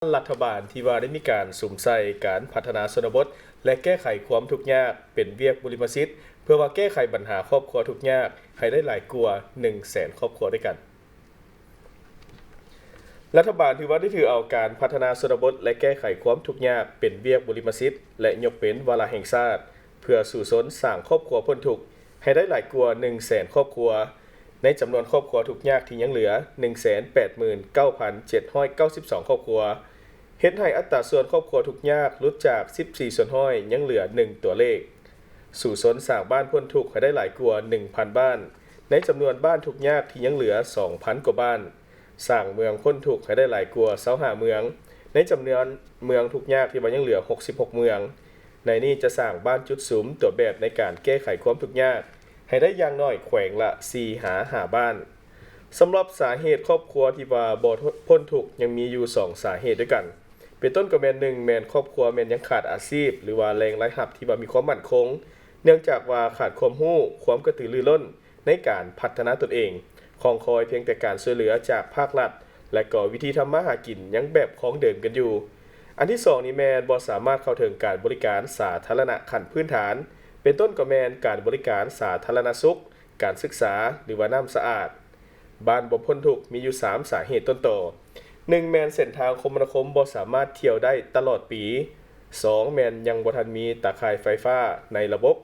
ລັດຖະບານທີ່ວ່າໄດ້ມີການສຸມໃສ່ການພັດທະນາຊົນນະບົດ ແລະ ແກ້ໄຂຄວາມທຸກຍາກເປັນວຽກບຸລິມະສິດ ເພື່ອວ່າແກ້ໄຂບັນຫາຄອບຄົວທຸກຍາກໃຫ້ໄດ້ຫຼາຍກວ່າໜຶ່ງແສນຄອບຄົວດ້ວຍກັນ. ລັດຖະບານຖືວ່າໄດ້ຖືເອົາການພັດທະນາຊົນນະບົດ ແລະ ແກ້ໄຂຄວາມທຸກຍາກເປັນວຽກບຸລິມະສິດ ແລະ ຍົກເປັນວາລະແຫ່ງຊາດ ເພື່ອສູ້ຊົນສ້າງຄອບຄົວພົ້ນທຸກໃຫ້ໄດ້ຫຼາຍກວ່າໜຶ່ງແສນຄອບຄົວ. ໃນຈຳນວນຄອບຄົວທຸກຍາກທີ່ຍັງເຫຼືອ ໜຶ່ງແສນແປດໝື່ນເກົ້າພັນເຈັດຮ້ອຍເກົ້າສິບສອງຄອບຄົວ, ເຮັດໃຫ້ອັດຕາສ່ວນຄອບຄົວທຸກຍາກຫຼຸດຈາກສິບສີ່ສ່ວນຮ້ອຍ ຍັງເຫຼືອໜຶ່ງຕົວເລກ. ສູ້ຊົນສ້າງບ້ານພົ້ນທຸກໃຫ້ໄດ້ຫຼາຍກວ່າໜຶ່ງພັນບ້ານ, ໃນຈຳນວນບ້ານທຸກຍາກທີ່ຍັງເຫຼືອສອງພັນກວ່າບ້ານ, ສ້າງເມືອງພົ້ນທຸກໃຫ້ໄດ້ຫຼາຍກວ່າຊາວຫ້າເມືອງ, ໃນຈຳນວນເມືອງທຸກຍາກທີ່ວ່າຍັງເຫຼືອຫົກສິບຫົກເມືອງ. ໃນນີ້ຈະສ້າງບ້ານຈຸດສຸມຕົວແບບໃນການແກ້ໄຂຄວາມທຸກຍາກໃຫ້ໄດ້ຢ່າງໜ້ອຍແຂວງລະສີ່ຫາຫ້າບ້ານ. ສຳລັບສາເຫດຄອບຄົວທີ່ວ່າບໍ່ພົ້ນທຸກຍັງມີຢູ່ສອງສາເຫດດ້ວຍກັນ. ເປັນຕົ້ນກໍແມ່ນ ໜຶ່ງ ແມ່ນຄອບຄົວແມ່ນຍັງຂາດອາຊີບ ຫຼືວ່າແຫຼ່ງລາຍຮັບທີ່ວ່າມີຄວາມໝັ້ນຄົງ, ເນື່ອງຈາກວ່າຂາດຄວາມຮູ້, ຄວາມກະຕືລືລົ້ນໃນການພັດທະນາຕົນເອງ, ຄອງຄອຍພຽງແຕ່ການຊ່ວຍເຫຼືອຈາກພາກລັດ ແລະ ກໍວິທີທຳມາຫາກິນຍັງແບບຄອງເດີມກັນຢູ່. ອັນທີສອງນີ້ແມ່ນບໍ່ສາມາດເຂົ້າເຖິງການບໍລິການສາທາລະນະຂັ້ນພື້ນຖານ, ເປັນຕົ້ນກໍແມ່ນການບໍລິການສາທາລະນະສຸກ, ການສຶກສາ ຫຼືວ່ານ້ຳສະອາດ. ບ້ານບໍ່ພົ້ນທຸກມີຢູ່ສາມສາເຫດຕົ້ນຕໍ. ໜຶ່ງ ແມ່ນເສັ້ນທາງຄົມມະນາຄົມບໍ່ສາມາດທ່ຽວໄດ້ຕະຫຼອດປີ. ສອງ ແມ່ນຍັງບໍ່ທັນມີຕາຂ່າຍໄຟຟ້າໃນລະບົບ.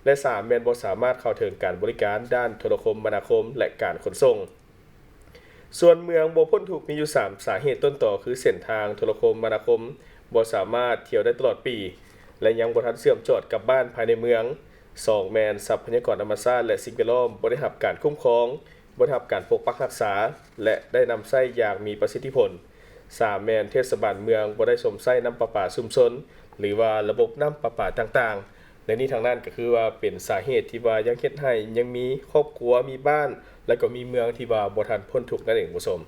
ແລະ ສາມ ແມ່ນບໍ່ສາມາດເຂົ້າເຖິງການບໍລິການດ້ານໂທລະຄົມມະນາຄົມ ແລະ ການຂົນສົ່ງ. ສ່ວນເມືອງບໍ່ພົ້ນທຸກມີຢູ່ສາມສາເຫດຕົ້ນຕໍ ຄືເສັ້ນທາງໂທລະຄົມມະນາຄົມບໍ່ສາມາດທ່ຽວໄດ້ຕະຫຼອດປີ ແລະ ຍັງບໍ່ທັນເຊື່ອມຈອດກັບບ້ານພາຍໃນເມືອງ. ສອງ ແມ່ນຊັບພະຍາກອນທຳມະຊາດ ແລະ ສິ່ງແວດລ້ອມບໍ່ໄດ້ຮັບການຄຸ້ມຄອງ, ບໍ່ໄດ້ຮັບການປົກປັກຮັກສາ ແລະ ໄດ້ນຳໃຊ້ຢ່າງມີປະສິດທິຜົນ. ສາມ ແມ່ນເທດສະບານເມືອງບໍ່ໄດ້ຊົມໃຊ້ນ້ຳປະປາຊຸມຊົນ ຫຼືວ່າລະບົບນ້ຳປະປາຕ່າງໆ. ແລະ ນີ້ທັງນັ້ນກໍຄືວ່າເປັນສາເຫດທີ່ວ່າຍັງເຮັດໃຫ້ຍັງມີຄອບຄົວ, ມີບ້ານ ແລະ ກໍມີເມືອງທີ່ວ່າບໍ່ທັນພົ້ນທຸກນັ້ນເອງ, ຜູ້ຊົມ.